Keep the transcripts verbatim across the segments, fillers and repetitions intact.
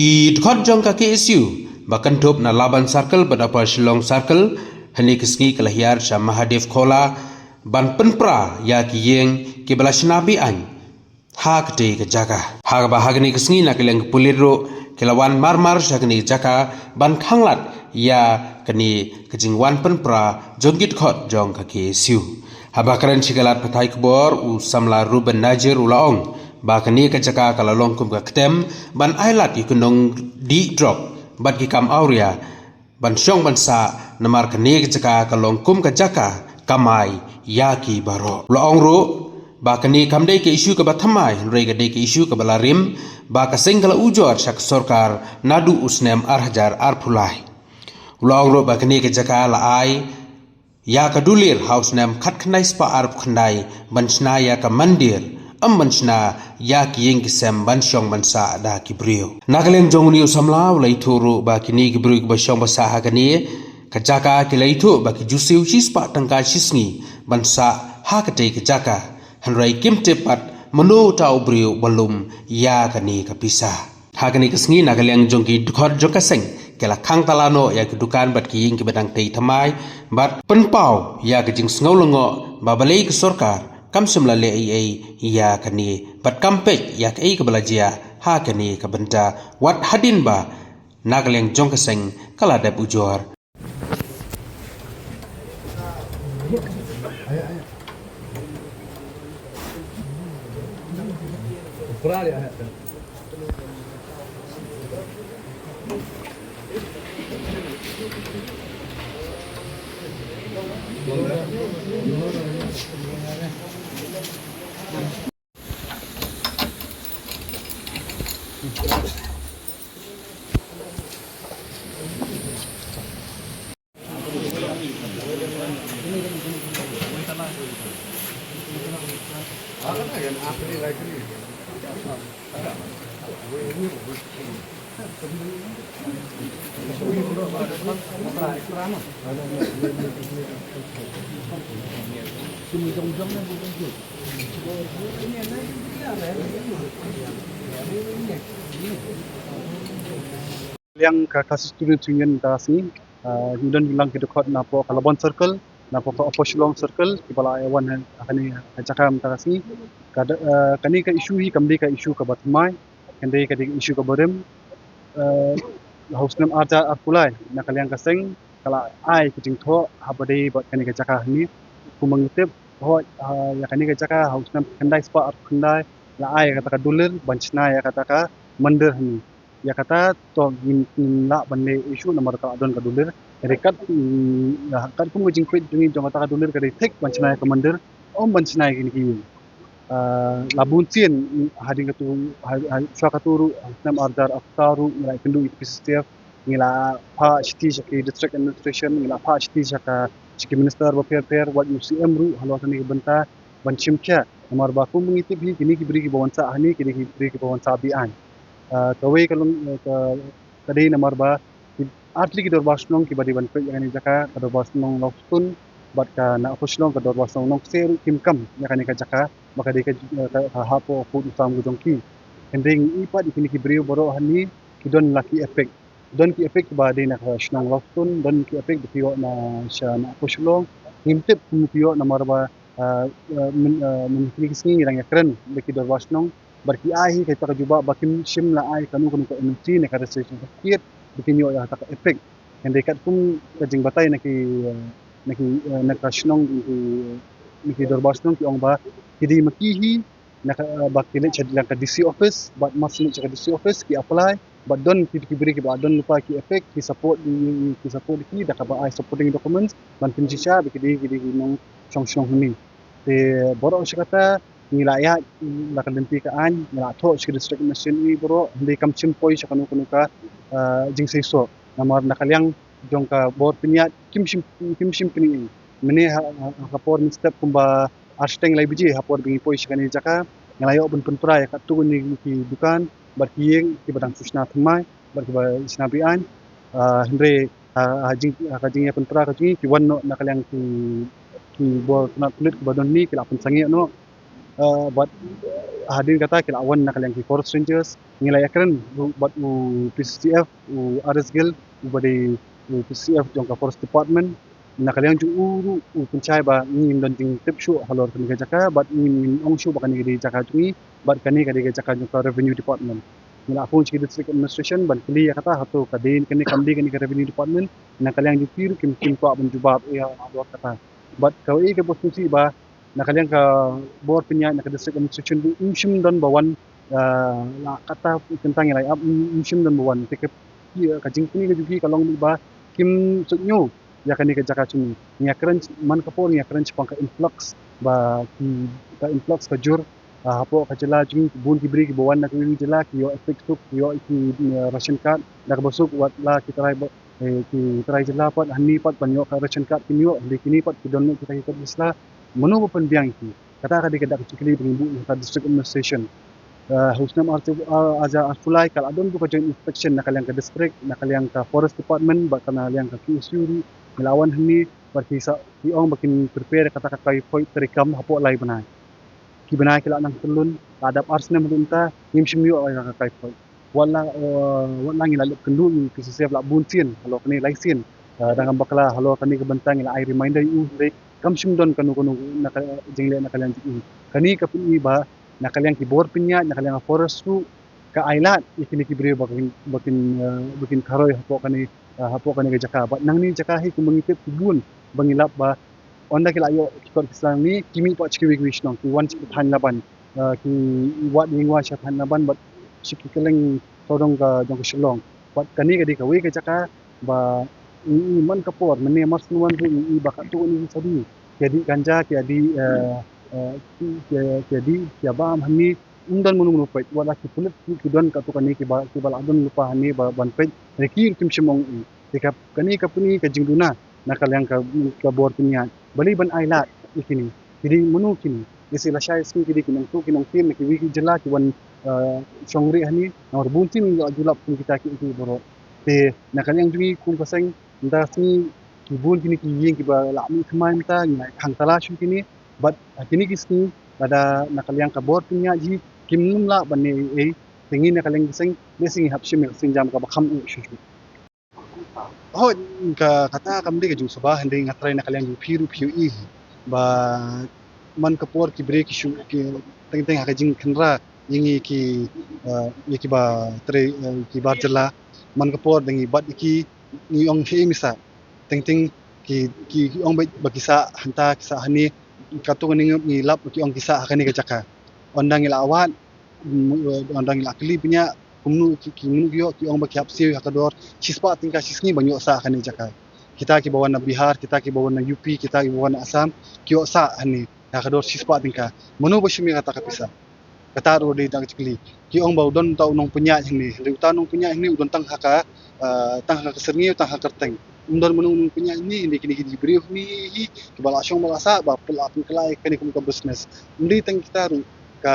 Ki dkhot jong ka K S U ba kynthup na Laban Circle bad Upper Shillong Circle, hynne ka sngi ka la hiar sha Mahadev Khola ban pynpra ïa ki ïing kiba la shna be-aiñ ha katei ka jaka. Ha kaba ha kane ka sngi na ka liang ka pulit ruh ki la wan marmar sha kane ka jaka ban khanglad ïa kane ka jingwan pynpra jong ki dkhot jong ka K S U. Haba kren sha ki lad pathai khubor, u samla Reuben Najir u la ong ba kane ka jaka ka la long kum ka ktem ban ai lad ïa ki nongdih drok bad ki kam awria ban shong ban sah, namar kane ka jaka ka long kum ka jaka kamai ïa ki baroh. U la ong ruh ba kane kam dei ka issue kaba thymmai, hynrei ka dei ka issue kaba la rim, ba ka seng ka la ujor sha ka sorkar naduh u snem ar hajar arphew lai. U la ong ruh ba kane ka jaka la ai ïa ka dulir ha u snem khatkhyndai spah arphew khyndai ban shna ïa ka mandir, ym ban shna ïa ki ïing ki sem ban shong ban sah da ki briew. Na ka liang jong une u samla u la ïathuh ruh ba kine ki briew kiba shong ba sah ha kane ka jaka ki la ïathuh ba ki ju siew shispah tyngka shisngi ban sah ha katei ka jaka, hynrei kim tip pat mano uta u briew ba lum ïa kane ka pisa. Ha kane ka sngi na ka liang jong ki dkhot jong ka seng ki la khang tala noh ïa ki dukan bad ki ïing kiba dang tei thymmai bad pynpaw ïa ka jingsngew lyngngoh ba balei ka sorkar kam shym la leh ei ei ïa kane bad kam peit ïa kaei kaba la jia ha kane ka bynta, wat hadien ba na ka liang jong ka seng ka la dep ujor. Liang ka Khasi Students Union mynta ka sngi, ah, ngi don lang ki dkhot napoh ka Laban Circle, napoh ka Upper Shillong Circle, kiba la ïa wan ha kane ka jaka mynta ka sngi. Ka da, ah, kane ka issue hi kam dei ka issue kaba thymmai, kam dei ka dei ka issue kaba rim. Ah, ha u snem ar hajar arphew lai, na ka liang ka seng ka la ai ka jingthoh haba dei bad kane ka jaka hangne. Kumba ngi tip, hooid, ah, ïa kane ka jaka ha u snem khyndai spah arphew khyndai la ai ïa kata ka dulir ban shna ïa kata ka mandir hangne. Ïa kata to ngim, ngim lah ban leh issue namar ka la don ka dulir. Hynrei kat, mm, ïa, katkum ka jingpeit jong ngi jong kata ka dulir ka dei thik ban shna ïa ka mandir, ym ban shna ïa kine ki ïing. Ah, la bun sien, mm, hadien katu, ha, ha, shuwa katu ruh, ha snem ar hajar arphew saw ruh, ngi la ïakynduh ïa ka P C C F, ngi la phah shithi sha ki district administration, ngi la phah shithi sha ka, sha ki minister bapher bapher, wat u C M ruh halor kane ka bynta ban shim khia. Namar ba kum ngi tip hi, kine ki briew kiba wan sah hangne ki dei ki briew kiba wan sah be-aiñ. Ah, kawei ka long, eh, ka, ka dei namar ba ki ar tylli ki dorbar shnong kiba dei ban peit ïa kane ka jaka, ka dorbar shnong Lawstone bad ka na Upper Shillong ka dorbar shnong Nongkseh ruh kim kam ïa kane ka jaka ba ka dei ka, eh, ka, ka hapoh ka pud u sam ka jong ki. Hynrei ngi i pat ïa kine ki briew baroh hangne ki don la ki APEC. Don ki APEC ba dei na ka shnong Lawstone, don ki APEC ba ki ïoh na sha na Upper Shillong. Ngim tip kum ki ïoh namar ba, ah, ah, myn, ah, mynta kine ki sngi ngi dang ïakren bad ki dorbar shnong bad ki ai hi ka jubab ba kim shym la ai kano kano ka N O C ne ka registration certificate ba kin ïoh ïa kata ka APEC. Hynrei katkum ka jingbatai na ki, ah, na ki, ah, na ka shnong, na ki, na ki dorbar shnong ki ong ba ki dei ma ki hi, na ka, ba ki leit sha ka D C office, bad mar shu leit sha ka D C office ki apply, bad don ki, ki briew kiba don lypa ki APEC, ki support, ki, ki support ki da kaba ai supporting documents ban pynshisha ba ki dei, ki dei ki nongshong shnong hangne. Te baroh shi katta ngi la ïaid la ka lynti ka aiñ, ngi la thoh sha ki district magistrate baroh, hynrei kam shym poi sha kano kano ka, ah, jingseisoh. Namar na ka liang jong ka bor pynïaid kim shym, kim shym pyni. Mynne ha, ha, ha ka por mynstep kumba ar shiteng lai baje ha por ba ngi poi sha kane ka jaka, nga la ïoh ban pynpra ïa katto katne ki dukan bad ki ïing kiba dang shu shna thymmai bad kiba shna be-aiñ. Ah, hynrei ha, ha jing, ha ka jingïapynpra ka jong ngi, ki wan noh na ka liang ki, ki bor tnat pulit kiba don hangne ki la pynsangeh noh. Uh, bad hadien kata ki la wan na ka liang ki forest rangers, ngi la ïakren bad u P C C F, u Aris Gill, u ba dei u P C C F jong ka forest department. Na ka liang jong u ruh u pynshai ba ngim don jingtip shuh halor kane ka jaka, bad ngim ong shuh ba kane ka dei jaka jong ngi, bad kane ka dei ka jaka jong ka revenue department. Ngi la phone sha ki district administration ban kylli ïa kata, hato ka dei kane kam dei kane ka revenue department. Na ka liang jong ki ruh kim, kim kwah ban jubab ïa halor kata. Bad kawei ka bor sngewsih ba na ka liang ka bor pynïaid na ka district administration ruh ym shym don ba wan, uh, la kata kynta ngi la ïap, ym, ym shym don ba wan. Te ka, ka jingkylli ka jong ki ka long ba kim sngewthuh ïa kane ka jaka jong ngi. Ngi ïakren man ka por, ngi ïakren shaphang ka influx ba ki, ka influx ka jur, uh, hapoh ka jylla jong ngi, bun ki briew kiba wan na kawei ka jylla ki ïoh effect suk, ki ïoh ki, uh, ration card da kaba suk, wat la ki trai ba, eh, ki trai jylla pat hangne pat ban ïoh ka ration card kin ïoh, hynrei kine pat ki don noh kita ki kot ki sla. Mano ba pynbiang ïa ki? Kata ka dei ka dak jingkylli ba ngi buh ïa ka district administration. Uh, ha u snem ar, ar, ar, arphew lai ka la don ruh ka joint inspection na ka liang ka district, na ka liang ka forest department bad ka na liang ka K S U ruh. Ngi la wan hangne bad ki sa, ki ong ba kin prepare kata ka kaiphoit treikam hapoh lai bnai. Ki bnai ki la nang tyllun, la dap ar snem haduh mynta ngim shym ïoh ïa ka kaiphoit. Wat la, uh, wat la ngi la leit kynduh ïa u P C C F la bun sien halor kane, lai sien. Uh, dang kam bakla halor kane ka bynta ngi la ai reminder ïa u, hynrei kam shym don kano kano na ka jingleh na ka liang jong u. Kane ka pyni ba na ka liang ki bor pynïaid, na ka liang ka forest ruh ka ailad ïa kine ki briew ba kin, ba kin, uh, ba kin kharoi hapoh kane, uh, hapoh kane ka jaka. Bad nangne jaka hi kumba ngi tip ki bun ba ngi lap ba ynda ki la ïoh ki kot ki sla nangne, ki mih pat sha kiwei kiwei shnong, ki wan sha ki thaiñ Laban, uh, ki wad ïing wad sha thaiñ Laban bad sha ki kylleng sawdong ka jong ka Shillong. Bad kane ka dei kawei ka jaka ba ngi i man ka por, mynne mar shen wan ruh ngi i ba katto katne ki sadi ki ïa dih ganja, ki ïa dih, uh, uh, ki, ki, ki ïa dih, ki ïa bam hangne. Ym don mano mano peit, wat la ki pulit ki, ki don katto katne kiba, kiba la don lypa hangne ba, ban peit, hynrei ki ruh kim shym ong ei. Te ka, kane ka pyni ka jingduna na ka liang ka, ka bor pynïaid. Balei ban ailad ïa kine? Ki dei mano kine? Lehse lashai sngi ki dei ki nongtuh ki nongtien na kiwei ki jylla ki wan, uh, shong rieh hangne. Namar bun sien ngi la ju lap kum kita kiei kiei baroh. Te na ka liang jong ngi kum ka seng, mynta sngi ki bun kine ki ïing kiba la mih thymmai mynta, ngi la khang tala shuh kine. Bad ha kine ki sngi lada na ka liang ka bor pynïaid hi kim nym lah ban leh ei ei, te ngi na ka liang ka seng, lehse ngi hap shim ïa ka sienjam kaba kham eh shuh shuh. Hooid, ka, kata kam dei ka jingsuba, hynrei nga tharai na ka liang jong phi ruh phi ïohi hi ba man ka por ki briew ki shu, ki teng teng ha ka jingkhynra ïa ngi ki, eh, ïa kiba trei, eh, ki bar jylla. Man ka por da ngi bat ïa ki, ngi ong hei misa. Teng teng ki, ki, ki ong ba, ba ki sah hangta, ki sah hangne. Katto katne ngi lap ba ki ong ki sah ha kane ka jaka. Ynda ngi la wad, mm, ynda ngi la kylli bniah kumno ki, ki, kumno ki ïoh, ki ong ba ki hap siew ha ka dor shispah tyngka shi sngi ban ïoh sah ha kane ka jaka. Kita kiba wan na Bihar, kita kiba wan na U P, kita kiba wan na Assam, ki ïoh sah hangne ha ka dor shispah tyngka. Mano ba shim ïa kata ka pisa? Kata ruh dei tang ka jingkylli. Ki ong ba u don uta u nongpynïaid hangne, hynrei uta u nongpynïaid hangne u don tang ha ka, eh, tang ha ka syrngiew, tang ha ka kyrteng. Um don mano u nongpynïaid hangne, hynrei kine ki dei ki briew hangne hi kiba la shong ba la sah ba la pynkylla ïa kane kum ka business. Ym dei tang kita ruh, ka,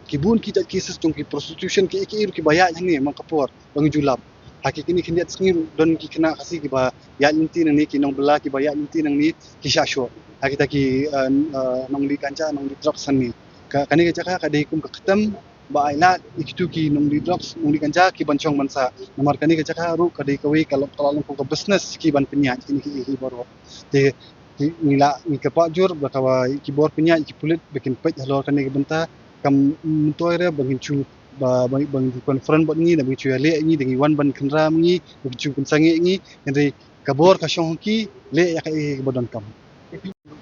ki bun ki jait cases jong ki prostitution kiei kiei ruh kiba ïaid hangne man ka por ba ngi ju lap. Ha ki kine khyndiat sngi ruh don ki khynnah Khasi kiba ïaid lynti nangne, ki nongbylla kiba ïaid lynti nangne ki shah shoh ha kita ki, eh, eh, nongleh ganja, nongleh drugs hangne. Ka, kane ka jaka ka dei kum ka ktem ba ailad ïa kitu ki nongleh drugs, nongleh ganja ki ban shong ban sah. Namar kane ka jaka ruh ka dei kawei ka long, ka la long kum ka business ki ban pynïaid kine kiei kiei baroh. Te ki, ngi la, ngi kyrpad jur ba kaba ki bor pynïaid, ki pulit ba kin peit halor kane ka bynta. Kam myntoi re ba ngin shu, ba, ba, ba ngin shu confront bad ngi, da ba ngin shu ïaleh ngi, da ngi wan ban khynra ma ngi, ba ngin shu pynsangeh ngi. Hynrei ka bor ka shong ha ki, leh ïa kaei ba donkam.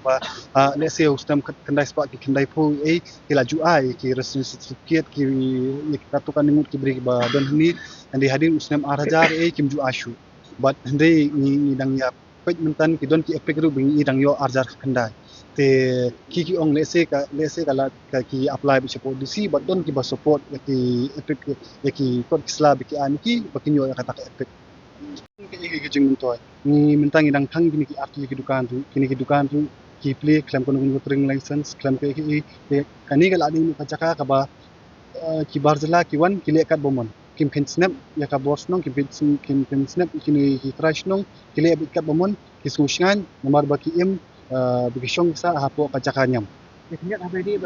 Ba, ah, lehse u snem khyndai spah ki khyndai phew ei, ki la ju ai ki residence certificate, ki, ïa ki katto katne ngut ki briew kiba don hangne. Hynrei hadien u snem ar hajar ei kim ju ai shuh. Bad hynrei ngi, ngi dang ïa peit mynta ki don ki EPIC ruh ba ngi dang ïoh ar hajar khyndai. Te ki, ki ong lehse ka, lehse ka la ka ki apply beit shapoh DC, bad don kiba support ïa ki EPIC, ïa ki kot ki sla ba ki ai ma ki ba kin ïoh ïa kata ka EPIC. Ka, ka, ka jingmyntoi. Ngi mynta ngi dang thang kine ki artylli ki dukan ruh, kine ki dukan ruh ki plie khlem kano kano ka trading license, khlem ka, ka, ka, kane ka la dei ka jaka kaba, eh, ki bar jylla ki wan ki leh kat ba mon. Kim kheiñ snep ïa ka bor shnong, kim kheiñ sn-, kim, kim snep ïa kine ki trai shnong, ki leh beit kat ba mon, ki sngewshngaiñ namar ba ki im, eh, ba ki shong sah hapoh ka jaka niam. Ïa khyndiat ha Bri Dih ba